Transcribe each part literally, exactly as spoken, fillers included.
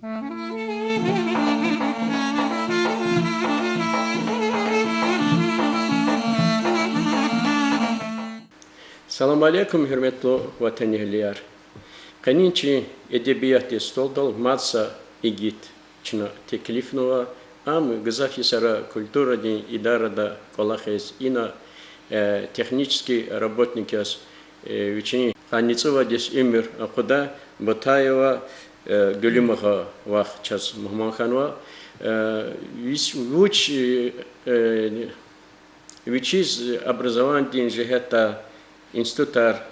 Салам алейкум, гьуьрметлу ватанэгьлияр! Къенин чи эдебиятдин столдал мад са игит чна теклифнава, ам гзаф йисара культурадин идарада кӀвалахиз, ина, э, технический работник яз, э, вичин къанни цӀувад йис уьмуьр акъудай Бутаева, э, Гуьлуьмагъа вах чаз мугьман хьанва. Э, вич, вуч, э, э, вичиз образованидин жигьетдай институтар,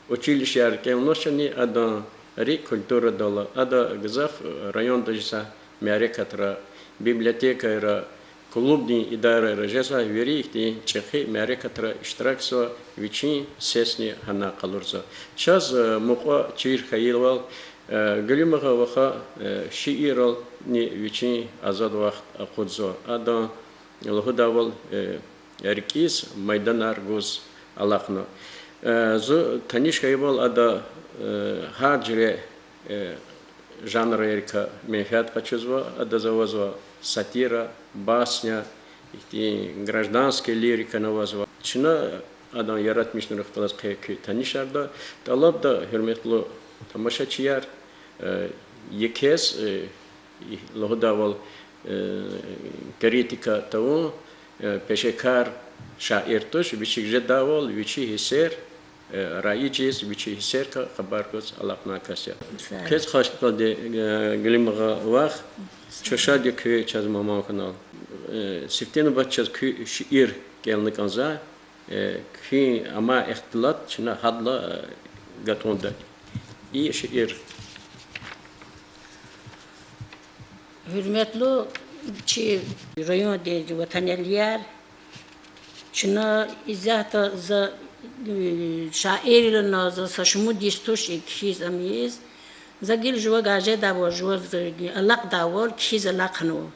училищеяр кӀелнавачни, адан рикӀ культурадал ала, ада гзаф районда жезвай мярекатра, библиотекайра, клубдин идарайра жезвай вири ихьтин чӀехи мярекатра иштиракзава, вичин сесни гьана къалурзава. Чаз, э, мукьва чир хьайивал, э, Гуьлуьмагъа ваха, э, шииррални вичин азад вахт акъудзава. Адан лугьудайвал, э, рикӀиз майданар гуз алахъна. Э, зун таниш хьайивал, ада, э, гьар жуьре, э, жанрайрикай менфят къачузва, адаз авазва сатира, басня, ихьтин гражданский лирикани авазва. Чна адан яратмишунрихъ галаз къе куь танишарда. ТӀалабда, гьуьрметлу тамашачияр, э, екез, э, лугьудайвал, э, критика тавун, э, пешекар шаир туш, вичик жедайвал вичи гьиссер, э, раижиз, вичин гьиссерикай хабар гуз алахънавай кас я. Квез хвашкалди, э, Гуьлуьмагъа вах, чун шад я куьн чаз мугьман хьунал. Э, сифте нубат чаз куь шиир кӀелна кӀанзава, э, куьн амай ихтилат чна гьадалай, э, гатӀунда. И шиир. Гьуьрметлу чи райондин ватанэгьлияр, чна исятда за, э, шаирвилин за са шумуд йис туш кхьиз ам ийиз, за гила жуваз гьажедайвал, жуваз алакьдайвал кхьиз алахънава.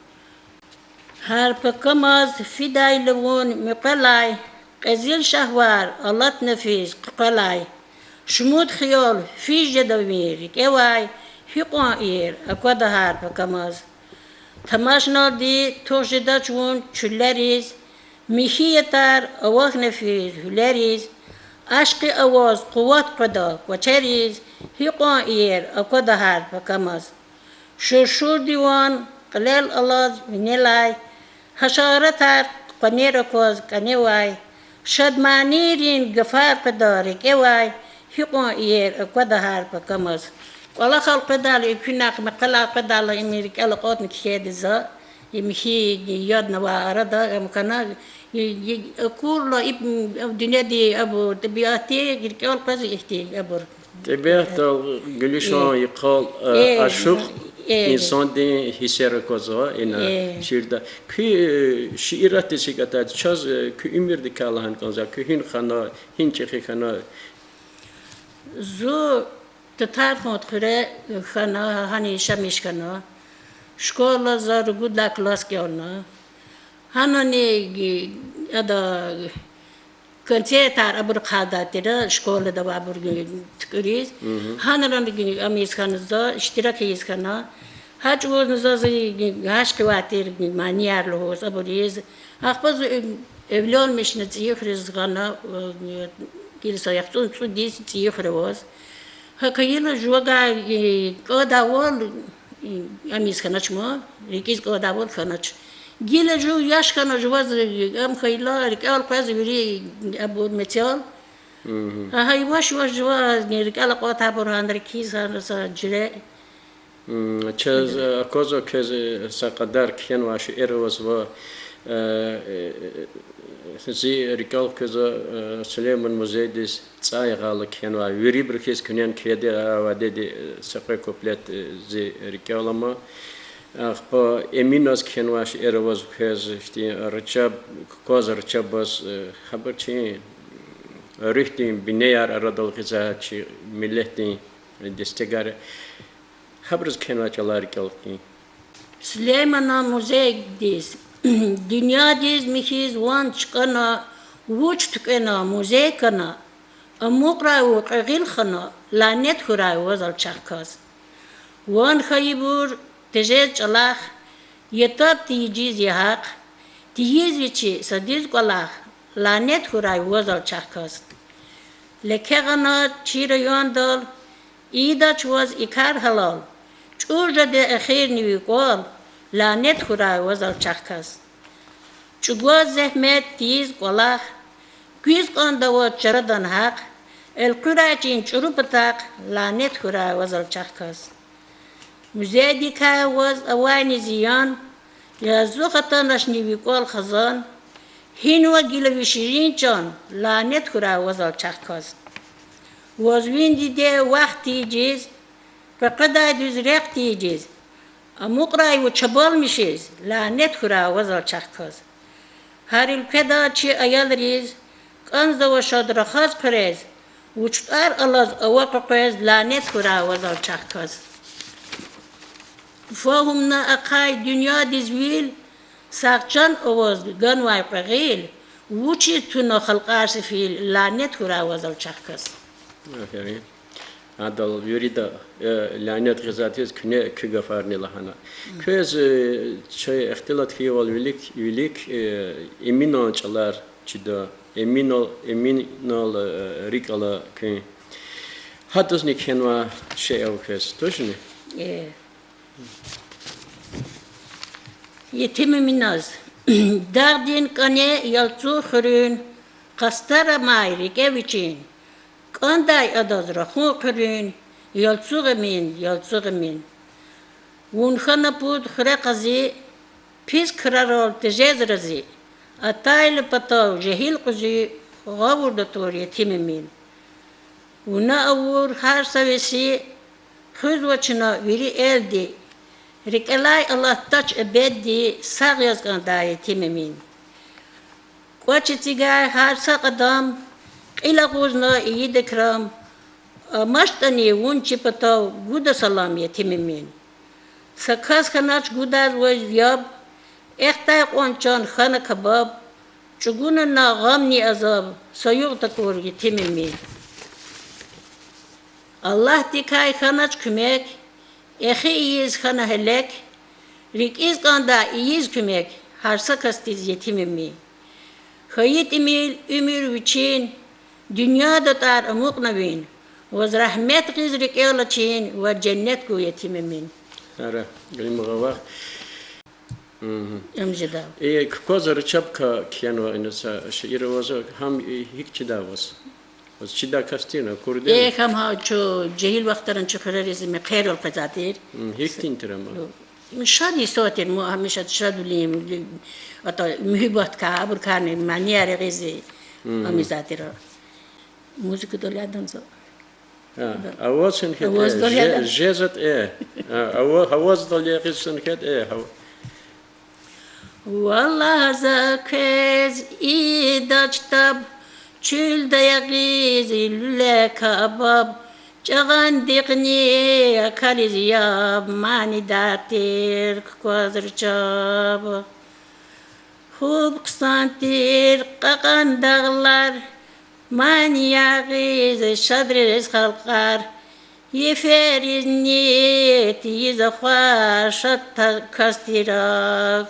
Гьар пакамаз фидайла вун муькъвелай, кьезил шагьвар алатна физ хъуькъвелай. Шумуд хиял физ жеда ви рикӀевай, гьикьван иер аквада гьар пакамаз. Тамашналди тух жедач вун чуьллериз, михьи ятар авахьна физ гьуьллериз. Ашкъи аваз къуват къведа кӀвачериз, гьикьван иер аквада гьар пакамаз. Шуршурди ван кьилел алаз винелай, гьашаратар къванер акваз кӀаневай, шад манийрин гафар къведа рикӀевай, гьикьван иер аквада гьар пакамаз. КӀвалахал къведайла, куьнахъ мехъелай къведайла, им рикӀел акьалтна кхьейди за, им хьи яд авай арада, ам хьана, и, и акурла, и, м, дуьньядин абур, тӀебиатдин рикӀел къвез ихьтин абур. ТӀебиатдал гуьлуьшан йикъал, э, ашукь инсандин гьиссер аквазва ина шиирда. Куь, э, шииратдиз гьикӀ атайди чаз, э, куь уьмуьрдикай лагьана кӀанзава, куь гьина хьана, гьина чӀехи хьана? Зун Татархунд хуьре хьана, гьана яшамиш хьана. Школа за ругуд лагьай класс кӀелна. Гьанани, ада, концертар абур хъайидай тир школада авайбур туькӀуьриз. Гьанрани ам ийиз хьана за, иштирак ийиз хьана. Гьа чӀавузни заз гьашт хъувай тир манияр лугьуз абур ийиз. Ахпа зун эвленмишна, цӀийи хуьруьз гъана, гила са яхцӀурни цӀуд йис цӀийи хуьре аваз. ГьакӀ хьайила жувавай кӀандайвал ам ийиз хьанач ман, рикӀиз кӀандайвал хьанач. Гила жув яш хьана жуваз, ам хьайила рикӀел къвез вири абур мецел. Гьа яваш-яваш жува рикӀел акьалтайбур гьанра кхьиз, гьана са жуьре. Чаз аквазва, квез са кьадар кхьенвай шиир авазва, зи рикӀел къвезва, Сулейман музейдиз цӀай гъайила кхьенвай, вирибуру хьиз куьнени кхьейди, а вядеди са кьве куплет зи рикӀел ама. Ахпа Эминаз кхьенвай шиир авазва квез, ихьтин Рачаб, кваз Рачабаз, гьабур чи руьгьдин бинеяр арадал гъизвай, чи миллетдин дестегар я. Гьабуруз кхьенвай чӀалар рикӀел хкин. Сулейманан музейдиз. Дуьньядиз михьиз ван чкӀана, вуч туькӀвена музей кана, амукьрай вун кьве гъил хана, ланет хьурай ваз, алчах кас. Ван хьайибур тежез чӀалахъ, ятӀа тийижиз я гьахъ, тийиз вичи садиз кӀвалахъ, лянет хьурай ваз, алчах кас. Леке гъана чи райондал, ийидач ваз и кар гьалал, чӀур жеда эхирни ви кӀвал, лянет хьурай ваз, алчах кас. ЧӀугваз зегьмет тийиз кӀвалахъ, куьз кӀанда ваз чарадан гьахъ, элкъуьрай чин чӀуру патахъ, лянет хьурай ваз, алчах кас. Музейдикай ваз авайни зиян, язух атаначни ви кӀвал хазан, гьинва гила ви ширин чан, лянет хьурай ваз, алчах кас. Ваз ви диде вахт тийижиз, къекъведай дуьз рехъ тийижиз, амукьрай вун чабалмишиз, лянет хьурай ваз, алчах кас. Гьар уьлкведа чи аялриз кӀанзава шад рахаз хъуьрез, вуч тӀвар алаз ава къекъвез, лянет хьурай ваз, алчах кас. Фагьумна ахъай дуьньядиз вил, сагъ чан аваз ганвай кьве гъил, вучиз туна халкьар сефил, лянет хьурай ваз, алчах кас. Аферин. Адал вирида, э, лянет гъизвайдиз куьне куь гафарни лагьана. Квез, э, чи ихтилат хьайивал вилик, вилик, э, Эминан чӀалар чида. Эминал, Эминал, э, рикӀ ала куьн. Гьадазни кхьенвай шиир ава квез, тушни? Э. Етим Эминаз. Дагъдин кӀане ялцугъ хуьруьн, къастар амай рикӀе вичин, кӀандай адаз рахун хъуьруьн, ялцугъ Эмин, ялцугъ Эмин. Вун хьана пуд хуьре къази, пис крарал тежез рази, атайла патав жегьил къузи, гъавурда тур Етим Эмин. Вуна авур гьар са веси, хуьзва чна вири элди, рикӀелай алатдач эбедди, сагъ яз кӀандай Етим Эмин. КӀвач эцигай гьар са кьадам, кьил агъузна ийида икрам, амачтӀани вун чи патав, гуда салам, Етим Эмин. Са кас хьанач гудаз ваз яб, эхдай кьван чан хьана кабаб, чӀугуна на гъамни азаб, са югъ такур Етим Эмин. Аллагьдикай хьанач куьмек, эхи ийиз хьана гьелек, рикӀиз кӀандай ийиз куьмек гьар са касдиз, Етим Эмин. Хьайи тӀимил уьмуьр вичин, дуьньяда тӀвар амукьна вин, ваз рагьмет гъиз рикӀел ачин, ваз женнет гуй, Етим Эмин. Ара, Галимагъа вах. Ам жеда. Э, Кукваз Рачабка кхьенва ина са шиир авазва, гьам, э, гьикӀ чидай ваз? Ваз чидай кас тирни, акурди? Э, гьам гьа чун жегьил вахтара чи хуьрериз мехъерал къвезвай тир. Гьихьтин тир ам? Шад инсан тир, му-, гьамиша шадвилин, ата муьгьуьббатдикай, абурукайни манияр гъиз, ам ийизвай тир. Музыкадал ядани за. Аваз хьана хьайитӀа, аваздал ядани? ЖезатӀа, э. Аваздал ягъиз хьана хьайитӀа, э. Валлагь, за квез ийидач таб, чуьлда ягъиз луьлуьк кабаб, чӀагъандихъни акализ яб, манидар тир Кукваз Рачаб. Хьуб хъсан тир кьакьан дагълар, мани ягъиз шадриз халкьар, йиферизни тийиз ахвар, шад та-, кас тир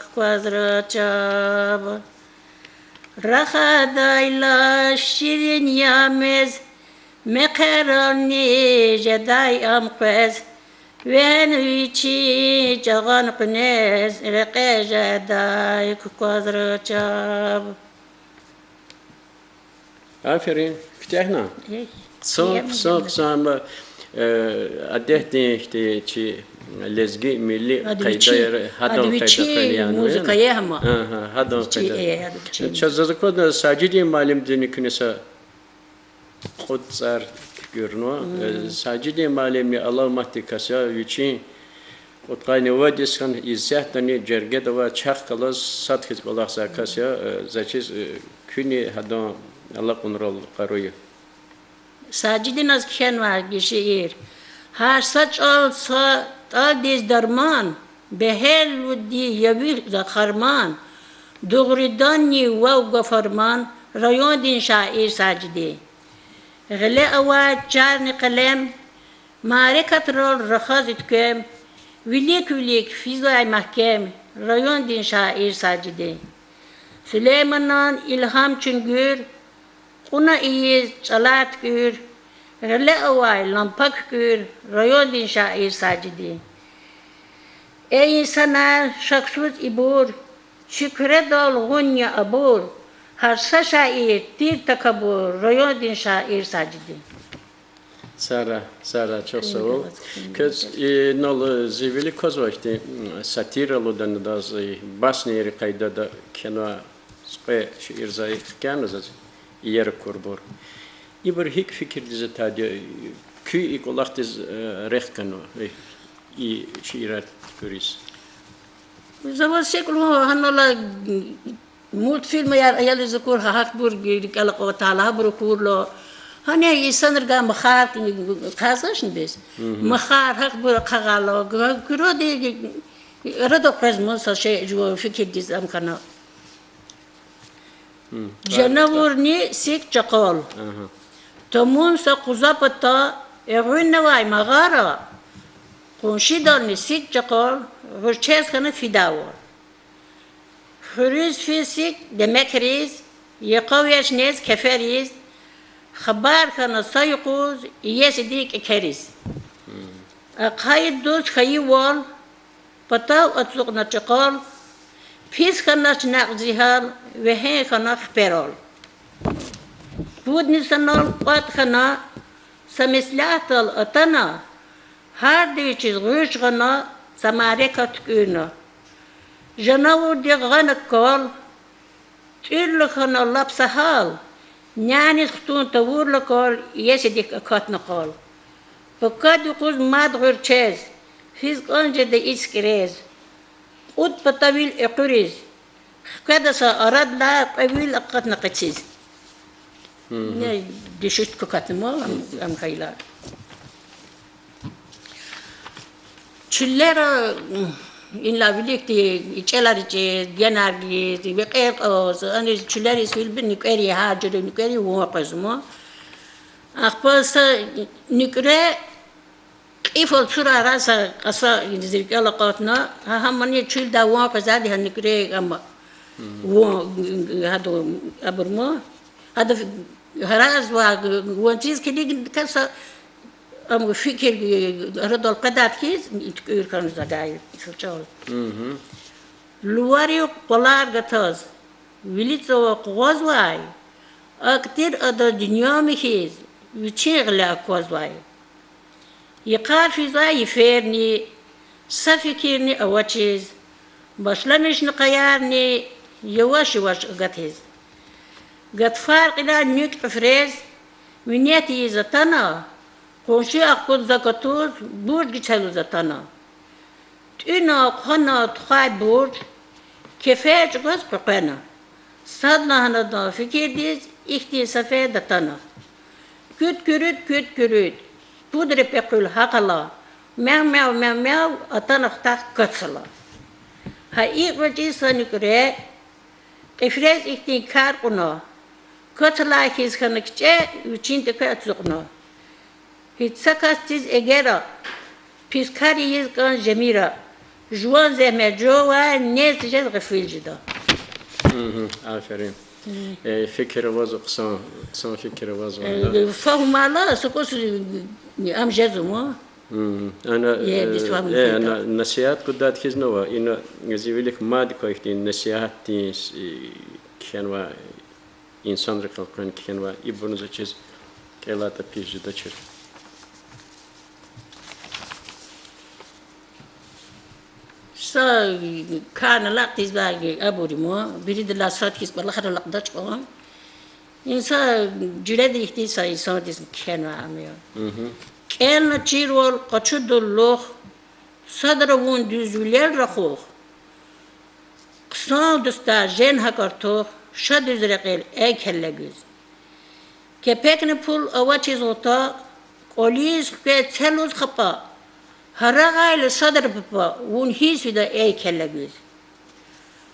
Кукваз Рачаб. Рахадайла ширин я мез, мехъерални жедай ам къвез, вегьена вичин чӀагъан къуьнез, рекье жедай Кукваз Рачаб. Аферин, куьтягьна. Хъсан, хъсан, хъсан, амма, э, адетдин ихьтин чи лезги милли къайдаяр, гьадан къайда къвез яна, музыка я гьама. Гьа, гьадан къайда. Чаз заз аквазва, Сажидин муаллимдини куьне са кьуд цӀар куькӀуьрнава. Э, Сажидин муаллимни аламатдин кас я, вичин кьудкъанни вад йис хьана исятдани жергеда ава, чахъ галаз сад хьиз кӀвалахзавай кас я, э, заз чиз, э, куьнни гьадан алакьунрал къару я. Сажидиназ кхьенвай шиир. Гьар са чӀал са тӀалдиз дарман, бегьерлуди я ви за харман, дугъриданни вав гва фарман, райондин шаир Сажиди. Гъиле авай чарни къелем, Мярекатрал рахаз уьтквем, вилик-вилик физвай магькем райондин шаир Сажидин. Сулейманан илгьам чуьнгуьр, кьуна ийиз чӀалар туькӀуьр, гъиле авай лампа куькӀуьр райондин шаир Сажидин. Эй инсанар, шаксуз ибур, чи куьредал гъун я абур, гьар са шаир тир такабур райондин шаир Сажидин. Сара, Сара, чухсагъул. Квез инал зи вилик квазвай хьтин, сатира лугьудани адаз, баснийрин къайдада кхьенвай цӀикьвед шиир за хкяна заз, иер акурбур. Ибур гьикӀ фикирдиз атайди я, куьн и кӀвалахдиз рехъ ганва, и шиирар туькӀуьриз? За ваз шекӀул гьанал мультфильмар аялриз акур, гьа гьахьбур рикӀел акъатайла, гьабур акурла. Гьана инсанрикай махар хъийизачни бес. Махар, гьахьбур ахъайла, куьруьди арада къвезмай са шей жува фикирдиз ам хьана. Жанавурни сикӀ чакъал. Тамун са къуза пата эгъуьннавай магъара, къуншидални сикӀ чакъал, гъуьрчез хьана фидайвал. Хуьруьз физ сикӀ демекриз, йикъа веч нез кефериз, хабар хьана са юкъуз иесидин кӀекериз. Ахъайид дуст хьайивал, патав ацукьна чакъал, пис хьанач накь зи гьал, вегьен хьана хиперал. Пудни санал кӀватӀ хьана, са меслятдал атана, гьарда вичиз гъуьрч гъана, са мярекат туькӀуьрна. Жанавурдихъ гъана кал, тӀуьрла хьана лап са гьал, няниз хтун тавурла кал, иесидихъ акатна къал. Пакад юкъуз мад гъуьрчез, физ кӀан жеда и сикӀрез. Кьуд пата вил экъуьриз, хкведа са арадилай кьве вил акъатна къециз. Не дуьшуьшдик акатна ам, ам хьайила. Чуьллера, инлай виликди ичӀелар ичӀиз, генар гиз, векьер кьаз, аниз чуьллериз вилби нуькӀвери, гьар жуьре нуькӀвери ван къвезма. Ахпа са нуькӀре кьифал цурара са кьаса зи рикӀел акъатна, гьа, гьамани чуьлдай ван къвезвайди гьа нуькӀре ама. Ван, гьада, абурма. Гьада гьаразва, ванциз килигна каса, ам фикир арадал къведайд хьиз, туькӀуьр хьана за гьа са чӀал. Луварив къвалар гатаз, вили цава къугъвазвай, акӀ тир адаз дуьнья михьиз, вичин гъиле аквазвай. Йикъар физвай йиферни, са фикирни авачиз, башламишна къаярни яваш-яваш агатиз. Гатфар кьилай нуькӀ кьуьфрез, минет ийиз атана, къунши ахкъуд за катуз, бурж гицелуз атана. ТӀуьна, хъвана тухвай бурж, кефер чӀугваз къекъвена. Садлагьана адан фикирдиз ихьтин сефер датана. Куьд куьруьд, куьд куьруьд, пуд репе къуьл гьакьала, мяу-мяу, мяу-мяу, атана хтахъ кацала. Гьа икӀ гъвечӀи са нуькӀре, кьифрез ихьтин кар кьуна, кацалай хьиз хьана кичӀе, вичин текве ацукьна. Гьич са касдиз эгера, пис кар ийиз кӀан жемира, жуван зегьмет жувавай нез тежез гъефил жеда. Аферин. Э, фикир авазва, хъсан, хъсан фикир авазва. Э, фагьумайла са кӀус, э, ам жезва ма. Ана, э, ана насигьат гудайд хьиз ава, ина зи вилик мад квай хьтин насигьатдин, э, кхьенвай, инсанрихъ элкъвена кхьенвай, ибурни заз чиз кӀелайтӀа пис жедачир. Са кана лакъдиз ваги абур има, виридалай сад хьиз кӀвалахар алакьдач кьван. Инсан жуьреда ихьтин са инсандиз кхьенвай ам я. КӀелна чирвал къачу дуллух, садра вун дуьзвилел рахух. Хъсан дустар жен гьакӀ артух, ша дуьз рекьел, эй келлегуьз. Кепекни пул авачиз гъута, кӀвализ хкве целуз хапӀа, гьарагъайла садра папа, вун гьиз фида, эй келлегуьз.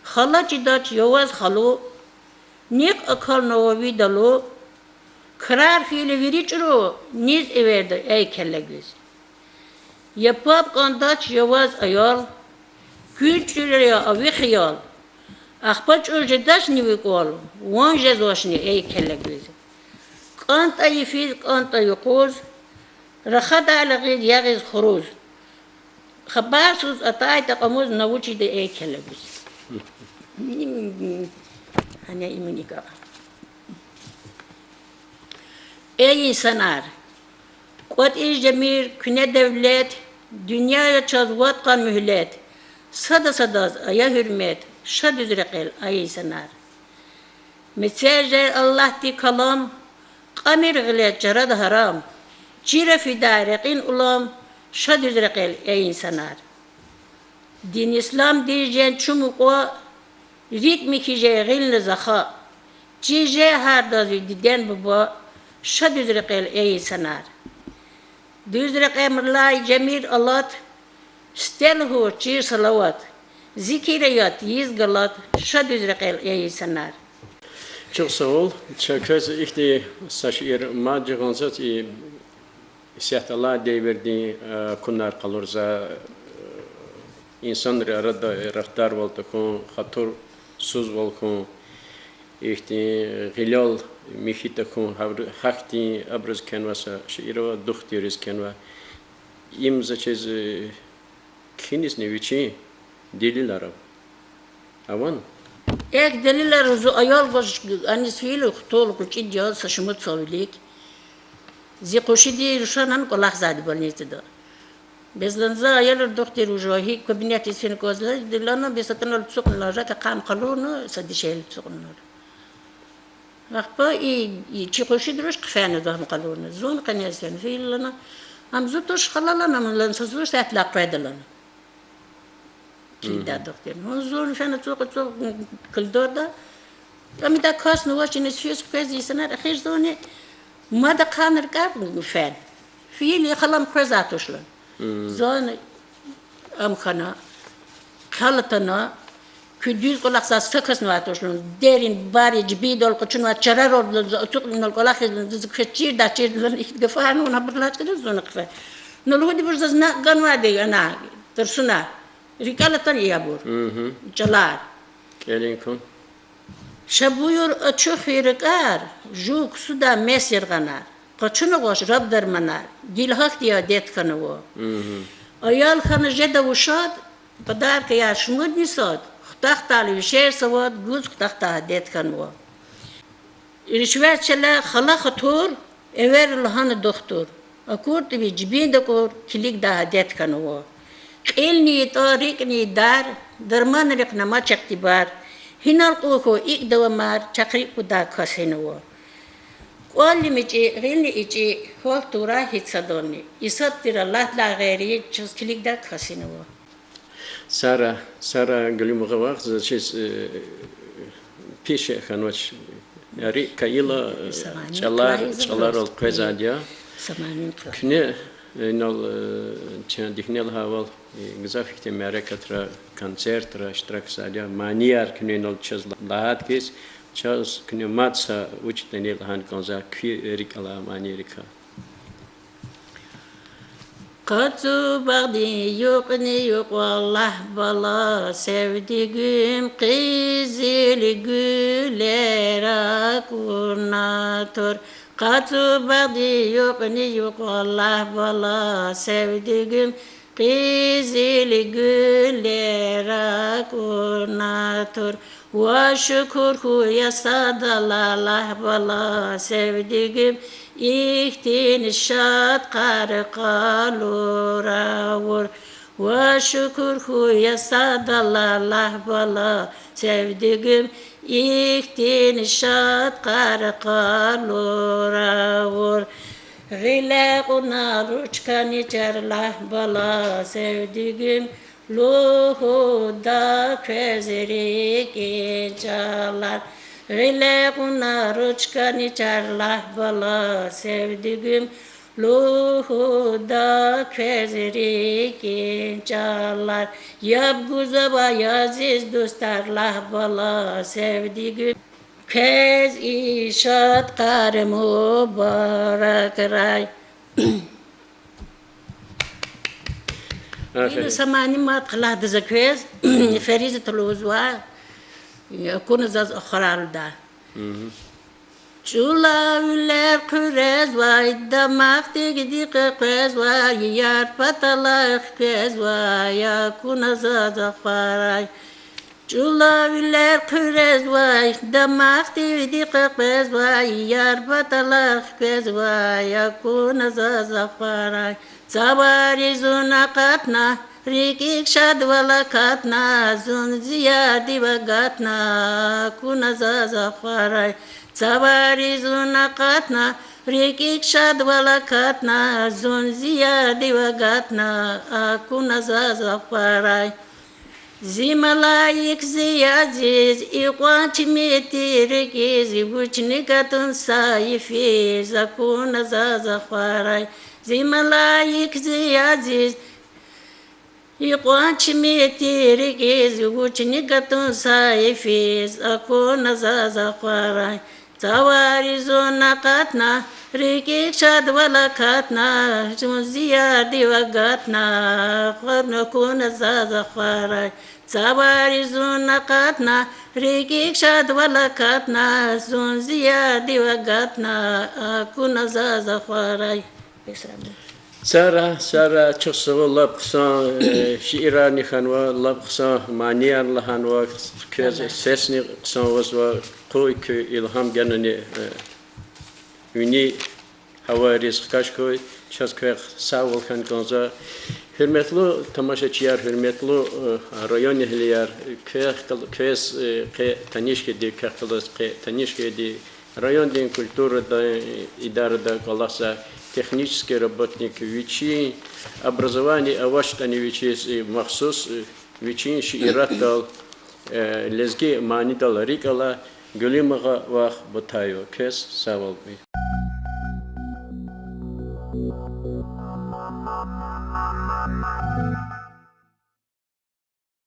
Хала чидач я ваз халу, нихъ акална ва ви далу, крар хьайила вири чӀуру, низ эверда, эй келлегуьз. Я паб кӀандач, я ваз аял, куьн чӀуру я а ви хиял. Ахпа чӀур жедачни ви кӀвал, ван жезвачни эй келлегуьз. КӀантӀа йифиз, кӀантӀа юкъуз, рахадайла гъиз, ягъиз хуруз. Хабарсуз атайтӀа кьамуз, на вуч ийида эй келлегуьз. Гьана имни ка. Эй инсанар! КӀватӀиз жемир куьне девлет, дуьнья я чаз вад къан муьгьлет, сада садаз ая гьуьрмет, ша дуьз рекьел, эй инсанар. Мецел жез Аллагьди калам, кьамир гъиле чарада гьарам, чира фидай рекьин улам, ша дуьз рекьел, эй инсанар. Дин исламдиз жен чун мукьва, рикӀ михьи жен гъилни заха, чиз жен гьардаз ви диден буба, ша дуьз рекьел, эй инсанар. Дуьз рекье муьрелай жемир алат, сифте лугьуз чир салават, зикир ая тийиз галат, ша дуьз рекьел, эй инсанар. Чухсагъул, чаз квез ихьтин са шиир мад жагъанзат и исятда алай девирдин, э, акунар къалурза, э, инсанрин арада рахадарвал тахьун, хатур сузвал хьун, ихьтин гъилел михьи тахьун, гьабур-, гьахьтин абуруз кхьенва са шиир ава, Дух тирвиз кхьенва. Им за чиз, э, кхьинизни вичин делилар ава. Авани? Эхь, делилар зун аял гваз аниз фейила, хтул гъвечӀиди я, са шумуд йисан вилик. Зи къуншиди рушан ана кӀвалахзавайди больницада. Бес лагьана за аялар, духтур вуж я, гьикӀ кабинетдиз фин кӀанзава лагьана, бес атана ацукьнава, жака хъам къалурна, са дишегьли ацукьнава. Ахпа и, и чи къуншидин руш хъфена, зун ам къалурна. Зун къенез фена, фейила лагьана, ам зун туш хала лагьана, ам лагьана, са зун сятла къведа лагьана. Килигда духтур. Гьун зун фена ацукь-ацукь коридорда. Ам ида касни авач, иниз физ хквез инсанар, эхир зунни мад ахъайна рикӀяй фена. Фейила и халам къвезвай туш лагьана. Зун ам хьана, хъел атана, куь дуьз кӀвалахзавай са касни авай туш лагьана. Дерин, барин, жибинал къачунвай чарарал ацукьнавал кӀвалахиз лагьана, заз квез чирдай, чирдай лагьана, ихьтин гафарни авуна, абур лагьай чкадал зун хъфена. Ну, лугьуди бур заз на ганвайди ана, тарсуна. РикӀел атана и абур. ЧӀалар. КӀелин кун. Ша буюр, ачух хьи ракӀар, жув ксудай мес яргъанар, къачуна гъваш раб дарманар, гила гьахьтин адет хьанава. Аял хьана жеда вуж шад, подаркаяр шумудни сад, хутахтайла вишер савад, гуз хутахтай адет хьанва. Ришвет чалай хала хатур, эвер лагьана духтур, акур тӀуьн жибинда акӀур, килигдай адет хьанава. Кьилни ятӀа, рикӀни дар, дарманрихъ амач ихтибар, гьинал кьун хьуй икӀ давамар, чахъ рикӀ кудай кас гьинава. КӀвални мичӀи, гъилни ичӀи, гьалтурай гьич садални, и сад тир Аллагьдилай гъейри, чаз килигдай кас гьинава. Сара, Сара Галимагъа вахъ за чиз, э, пише хьанвач. Яри кайила, э, чӀалар, чӀаларал къвезвайди я. Куьне, э, инал, э, чан дихнел гьавал, э, гзаф ихьтин мярекатра, концертра иштиракзавайди я. Манияр куьне инал чаз лагьайди хьиз, чаз куьне мад са вуч ятӀани лагьана кӀанзава куь рикӀ алай манийрикай. Къацу багъдин юкьни-юкьвал лагь, бала, севдигим, къизил гуьллер акуна тур. Къацу багъдин юкьни-юкьвал лагь, бала, севдигим, къизил гуьллер акуна тур. Ва шукур хьуй я садалай лагь, бала, севдигим, ихьтин шад къаркъалур авур. Ва шукур хьуй я садалай лагь, бала, севдигим, ихьтин шад къаркъалур авур. Гъиле кьуна ручкани чар лагь, бала, севдигим, лугьуда квез рикӀин чӀалар. Гъиле кьуна ручкани чар лагь, бала, севдигим, лугьуда квез рикӀин чӀалар. Яб гузва азиз дустар лагь, бала, севдигим, квез и шад къар мубаракрай. Аферин. Са мани мад лагьда за квез, Феризат лугьузва, акуна заз ахварай лугьудай. Чӏулавилер хъуьрезвай, дамахдивди къекъвезвай, яр паталай хквезвай, акуна заз ахварай. Чӏулавилер хъуьрезвай, дамахдивди къекъвезвай, яр паталай хквезвай, акуна заз ахварай. Цавари зун акъатна, рикӏик шадвал акатна, зун зи ярдив агатна, акуна заз ахварай. Цавари зун акъатна, рикӏик шадвал акатна, зун зи ярдив агатна, акуна заз ахварай. Зи малаик, зи азиз, икьван чими тир рикӏиз, вучни гатун са йифиз, акуна заз ахварай. Зи малаик, зи азиз, икьван чими тир рикӏиз, вучни гатун са йифиз, акуна заз ахварай. Цавари зун акъатна, рикӏик шадвал акатна, зун зи ярдив агатна, акуна заз ахварай. Цавари зун акъатна, рикӏик шадвал акатна, зун зи ярдив агатна, акуна заз ахварай. Сара, Сара, чухсагъул, лап хъсан шиирарни хьанва, лап хъсан манияр лагьанва, квез сесни хъсан авазва, къуй куь илгьам ганани вини гьавайриз хкаж хьуй, чаз квехъ сагъвал хьана кӏанзава. Гьуьрметлу тамашачияр, гьуьрметлу районэгьлияр, квехъ, квез къе таниш хьайиди, квехъ галаз къе таниш хьайиди, райондин культурадин идарада кӏвалахзавай технический работник, вичин образование авачтӏани вичиз махсус вичин шииратдал, лезги манидал рикӏ алай Гуьлуьмагъа вах Бутаева. Квез сагъвал.